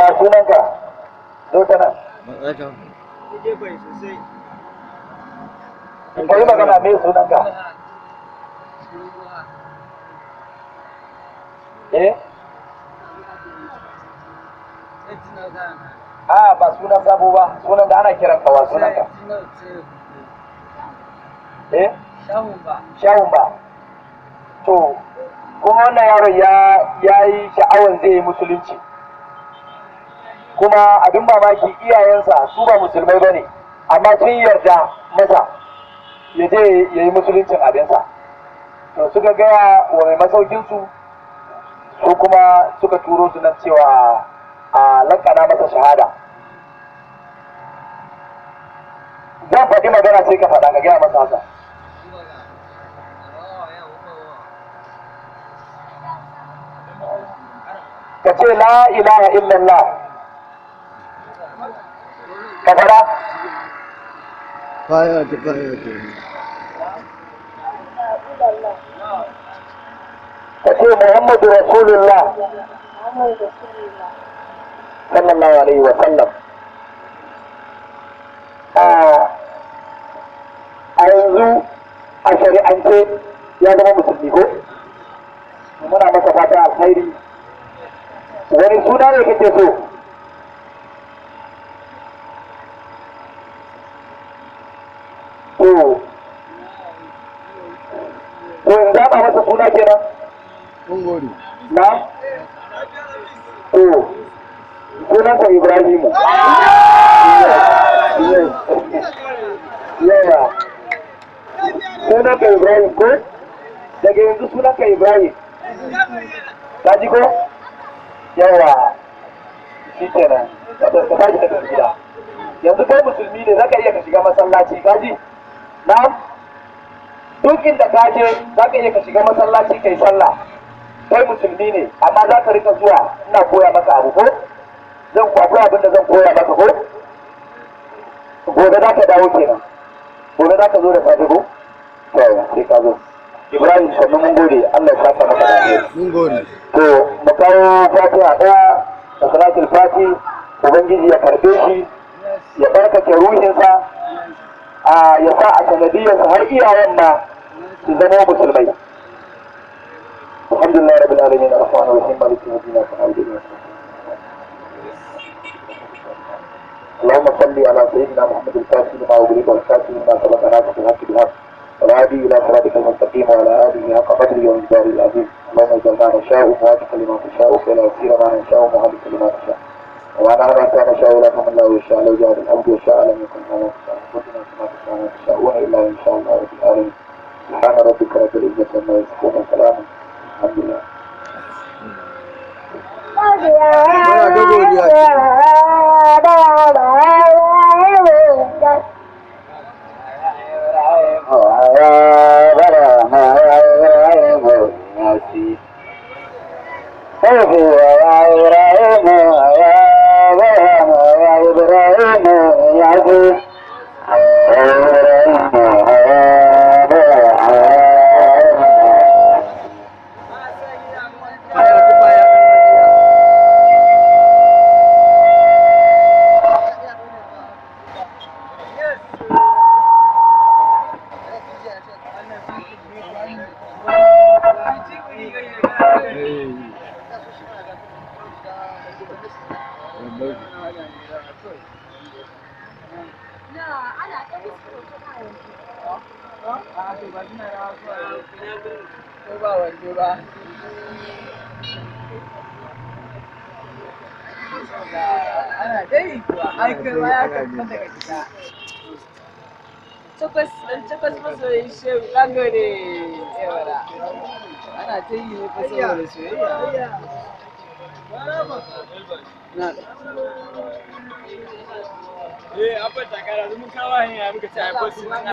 Ya sunanka? Zo ta nan. Ka yi magana, me sunanka? Eh? A ba sunan sabo ba, sunan da ana kiran ka, wa sunanka? Eh? Shahun ba. To, kuma wannan yaron ya yi sha'awan zai yi musulunci. Kuma abin mamaki, iyayensa su ba musulmai ba ne, amma sun yarda masa ya je ya yi musuluncin abinsa. To, suka gaya wa mai masaukinsu, su kuma suka turo su nan cewa a lakana masa shahada. Zan faɗi magana, sai ka faɗa, ka gaya masa haka. Ka ce la ilaha illallah. Ka faɗa. Baya ta baya ta. Ka ce Muhammadu Rasulullah sallallahu alaihi wa sallam. A yanzu a shari'ance ya zama musulmi ko? Muna masa fata alkhairi. Wani suna ne kake so? To, in zaɓa masa suna kenan? Mun gode. Na? To, sunansa Ibrahimu. Yawa. Sunanka Ibrahim ko? Daga yanzu sunanka Ibrahim. Ka ji ko? Yawa. Shi kenan. Ka tashi ka tafi gida. Yanzu kai musulmi ne, zaka iya ka shiga masallaci, ka ji? Na'am? Duk inda ka je, zaka iya ka shiga masallaci kai sallah. Kai musulmi ne, amma za ka rika zuwa ina koya maka abu ko? Zan akwai abin da zan koya maka ko? Gobe za ka dawo kenan. Gobe za ka zo da safe ko? To, sai ka zo. Ibrahim, sannu, mun gode, Allah ya saka maka da alheri. Mun gode. To, mu kawo Fatiha ɗaya da salatul fati, Ubangiji ya karɓe shi, ya barkake ruhinsa, a ya sa a sanadiyarsa har iyayen ma su zama musulmai. Alhamdulillah rabbil alamin arrahmanir rahim maliki yawmiddin iyyaka na'budu wa iyyaka nasta'in. اللهم صل على سيدنا محمد الفاتح لما أغلق والخاتم لما سبق ناصر الحق بالحق والهادي إلى صراطك المستقيم وعلى آله حق قدره ومقداره العظيم. اللهم اجعل ما نشاء موافقا لما تشاء ولا يسير ما نشاء مخالفا لما تشاء، وما نرى ما نشاء ولا كما الله يشاء. لو جاء الأمر يشاء لم يكن كما تشاء. قلنا كما تشاء ما تشاءون إلا إن شاء الله رب العالمين. سبحان ربك رب العزة عما يصفون وسلام، الحمد لله. Muna ta godiya. Eh. Ana dai kuwa, ai kai ma ya tabbata ka shiga. Takwas dan takwas masoyin Shehu, na gode. Yawara. Ana ta yi ne fa saboda soyayya. Na. Eh, abba takara, mun kawo hanya muka ci a